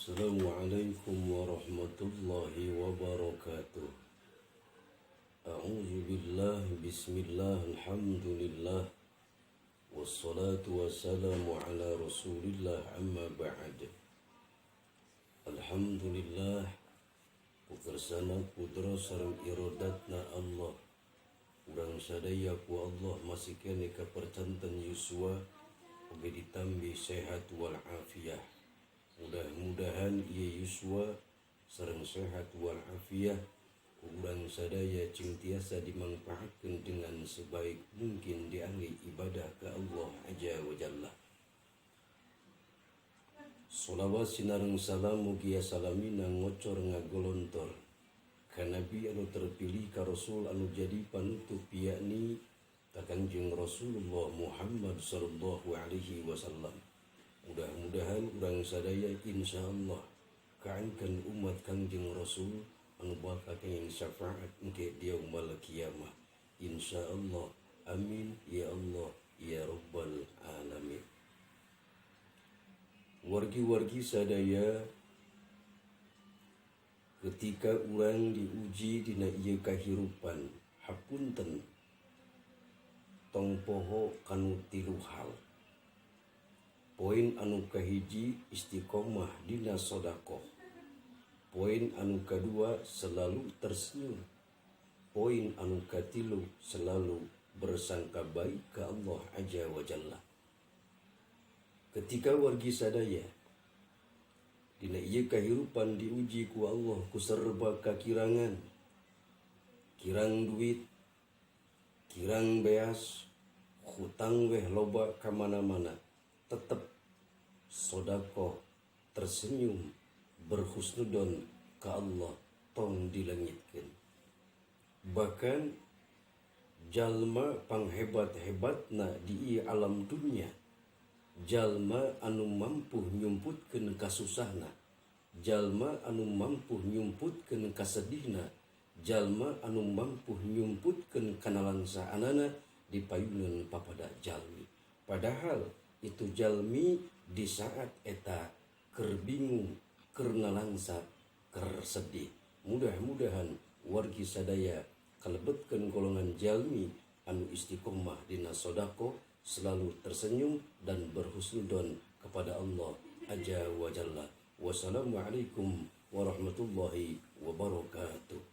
Assalamualaikum warahmatullahi wabarakatuh. A'udzu billah, bismillah, alhamdulillah. Wassalatu wassalamu ala Rasulillah, amma ba'd. Alhamdulillah, ku kersana kudro sareng irodatna Allah, urang sadaya ku Allah masih keneh kapercanten yuswa, oge ditambi sehat wal afiah. Mudah-mudahan ieu yuswa sareng sehat wal afiah ku urang sadaya cing tiasa dimangfaatkeun dengan sebaik mungkin diangge ibadah ka Allah Azza wa Jalla. Salawat sinareng salam mugia salamina ngocor ngagolontor ka Nabi anu terpilih, ka Rasul anu jadi panutup, yakni ka Kangjeng Rasulullah Muhammad sallallahu alaihi wasallam. Mudah-mudahan urang sadaya insyaallah kaangkeun umat Kangjeng Rasul anu bakal kenging syafaat engke di yaumul kiamah, insyaallah. Amin ya Allah ya Rabbal alamin. Wargi-wargi sadaya, ketika urang diuji dina ieu kahirupan, hapunten, tong poho kanu tilu hal. Poin anu kahiji, istiqomah dina sodakoh. Poin anu kadua, selalu tersenyum. Poin anu katilu, selalu bersangka baik ke Allah Azza wa Jalla. Ketika wargi sadaya dina ieu kahirupan diuji ku Allah ku serba kakirangan, kirang duit, kirang beas, hutang weh loba kamana-mana, tetep sodakoh, tersenyum, berhusnudon ke Allah tong dilengitkeun. Bahkan jalma panghebat-hebatna di ieu alam dunia, jalma anu mampu nyumputkeun kasusahna, jalma anu mampu nyumputkeun kasedihna, jalma anu mampu nyumputkeun kanalangsaanana di payuneun papada jalmi, padahal itu jalmi di saat eta keur bingung, keur nalangsa, keur sedih. Mudah-mudahan wargi sadaya kalebetkeun golongan jalmi anu istiqomah dina sodako, selalu tersenyum dan berhusnudon kepada Allah Azza wa Jalla. Wassalamualaikum warahmatullahi wabarakatuh.